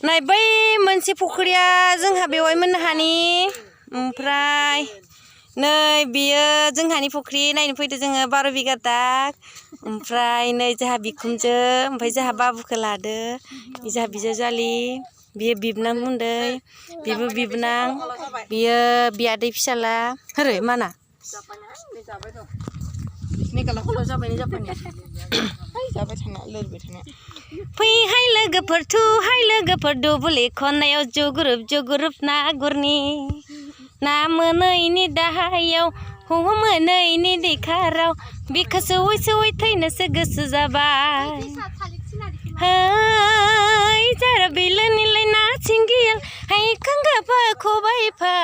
नै बै मोनसे फुख्रिया जोंहा बेवहाय मोननो हानि ओमफ्राय नै बियो जोंहानि फुख्रि नायनो फैदो जोङो 12 बिगा दाग ओमफ्राय नै जोंहा बिखुमजो ओमफ्राय जोंहा बाबुखौ लादो जोंहा बिजावजालि बियो बिबनां उन्दै बिबो बिबनां बियो बियादै फिसाला ओरै माना फैहाय लोगोफोर थुहाय लोगोफोर दुब्लि खनायाव जुग्रुब ना गुरनि ना मोनैनि दाहायाव हौवा मोनैनि दैखाराव बिखा सौवै थैनोसो गोसो जाबाय हाय जारा बिलोनिलाय ना सिंगियाल हायखांगाफा खबाइफा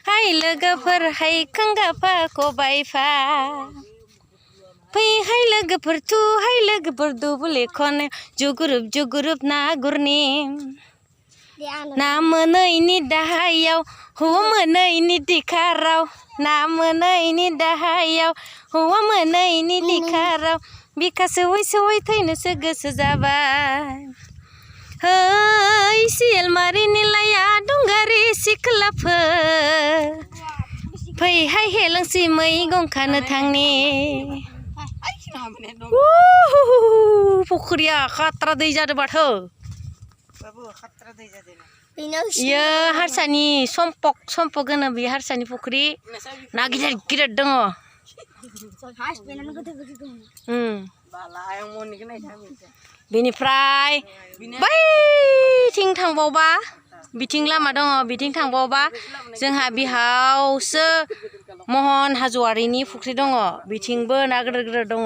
हाय लोगोफोर हायखांगाफा खबाइफा फैहाय लोगोफोर थुहाय लोगोफोर दुब्लि खनायाव जुग्रुब ना गुरनि ना मोनैनि दाहायाव हौवा मोनैनि दैखाराव ना मोनैनि दाहायाव हौवा मोनैनि दैखाराव बिखा सौवै थैनोसो गोसो जाबाय है सियालमारिनि लाया दंगारि सिख्लाफोर फैहाय हेलांसि मैगं खानो थांनि फुख्रिया खात्रा दै जादों माथो इयो हारसानि सम्पक होनो बे हारसानि फुख्रि ना गिदिर दङ बेनिफ्राय बैथिं थांबावबा बिथिं लामा दङ बिथिं थांबावबा जोंहा बिहावसो महन हाज'वारिनि फुख्रि दङ बिथिंबो ना गिदिर दङ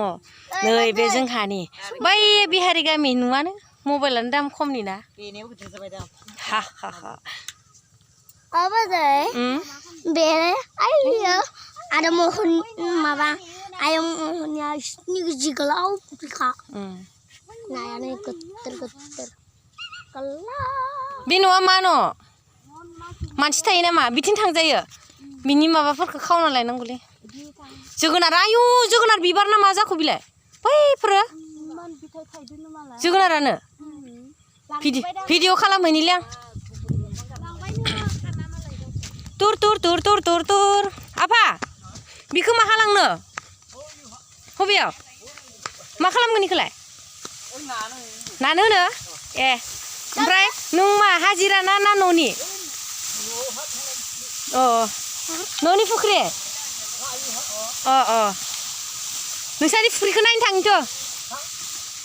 नै बे जोंहानि बै बिहारि गामि नुवानो मबाइलानो दाम खमनि ना हा बेरे आइलियो आरो महन माबा आयं महनया जि गोलाव फुख्रिखा नायानो गोदोर बे न'आ मा न' मानसि थायो नामा बिथिं थांजायो बिनि माबाफोरखौ खावना लायनांगौलै जोगोनार आयु जोगोनार बिबार ना मा जाखो बिलाय बैफोरो जोगोनारानो भिडिअ खालामहैनिलै आं तुर आफा बिखौ मा खालामनो बबेयाव मा खालामगोन इखौलाय नानो होनो ए ओमफ्राय नों मा हाजिरा ना न'नि न'नि फुख्रि नोंसानि फुख्रिखौ नायनो थांनोथ'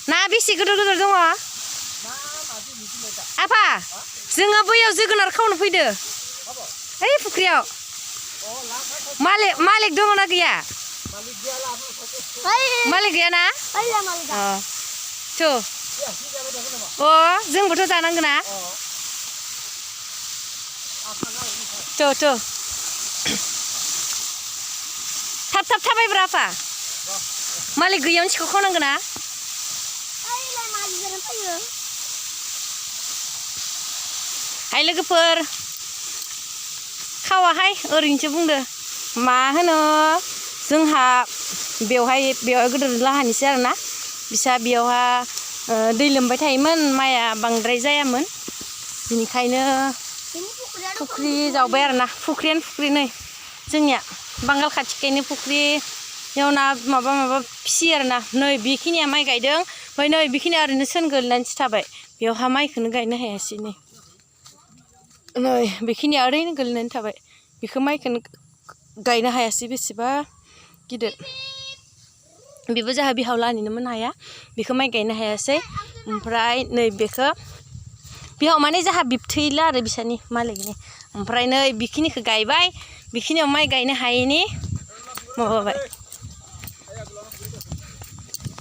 ना बेसे गिदिर दङ आफा जोङो बैयाव जोगोनार खावनो फैदो ओइ फुख्रियाव मालिक दङ ना गैया मालिक गैया ना जोंबोथ' जानांगोन ना थाब थाबायब्रा आफा मालिक गैयावनो सिखौ खावनांगोन ना हाय लोगोफोर खावाहाय ओरैनोसो बुंदो मा होनो जोंहा बेवहाय गोदोर लाहानिसो आरोना बिसा बेयावहा दै लोमबाय थायोमोन माइआ बांद्राय जायामोन बेनिखायनो फुख्रि जावबाय आरोना फुख्रियानो फुख्रि नै जोंनिया बांगाल खाथिखायनो फुख्रियाव ना माबा फिसियो आरोना नै बेखिनिया माइ गायदों ओमफ्राय नै बेखिनिया ओरैनो सोन गोलैनानैसो थाबाय बेवहा माइखौनो गायनो हायासै नै बेखिनिया ओरैनो गोलैनानै थाबाय बेखौ माइखौनो गायनो हायासै बेसेबा गिदिर बेबो जोंहा बिहाव लानिनोमोन हाया बेखौ माइ गायनो हायासै ओमफ्राय नै बेखौ बिहाव माने जोंहा बिबथैला आरो बिसानि मालिकनि ओमफ्राय नै बेखिनिखौ गायबाय बेखिनियाव माइ गायनो हायैनि माबाबाय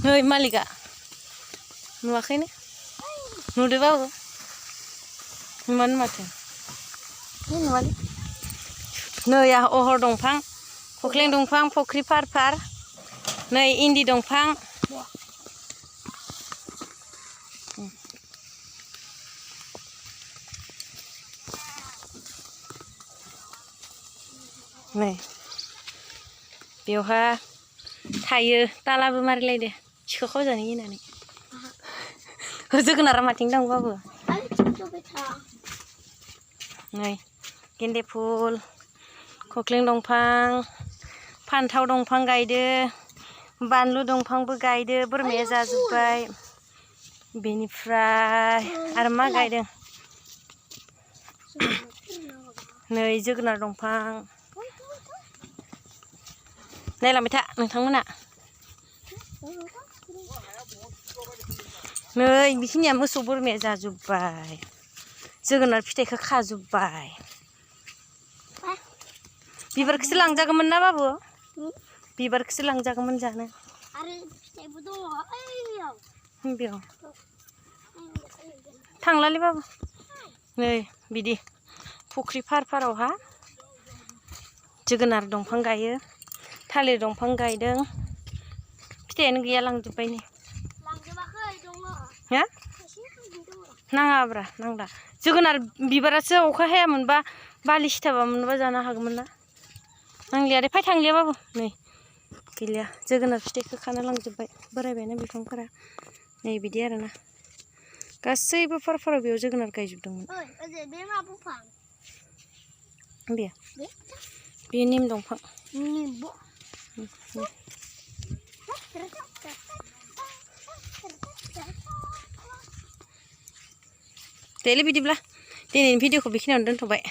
नै मालिकआ नुवाखैनो नुदोबाबो नुवानो माथो नुवालै नै अहर दंफां खख्लें दंफां फख्रि फार नै इन्दि दंफां नै बेवहा थायो तालाबो मारिलायदो सिखा खावजानो गिनानै जोगोनारा माथिं दं बाबु Ayo coba beta. नै गेन्दे फुल खख्लिं दंफां फान्थाव दंफां गायदो बानलु दंफांबो गायदो बोरमाया जाजोब्बाय बेनिफ्राय आरो मा गायदों नै जोगोनार दंफां नायलांबाय था नोंथांमोना नै बेखिनिया मोसौ बोरमाया जाजोब्बाय जोगोनार फिथाइखौ खाजोब्बाय बिबारखौसो लांजागौमोन ना बाबु बिबारखौसो लांजागौमोन जानो Ayo fitai dong. Ayo. बेयाव थांलालै बाबु नै बिदि फुख्रि फारफारावहा जोगोनार दंफां गायो थालिर दंफां गायदों फिथाइयानो गैया लांजोब्बाय नै Langgebakai dong. हा नाङाब्रा नांला जोगोनार बिबारासो अखा हायामोनबा बालि सिथाबामोनबा जानो हागौमोन ना नांलिया दे फाय थांलिया बाबु नै गैलिया जोगोनार फिथाइखौ खाना लांजोब्बाय बोरायबायना बिफांफोरा नै बिदि आरोना गासैबो फारफाराव बेयाव जोगोनार गायजोबदोंमोन बे निम दंफां देलै बिदिब्ला दिनैनि भिडिअखौ बेखिनियावनो दोनथ'बाय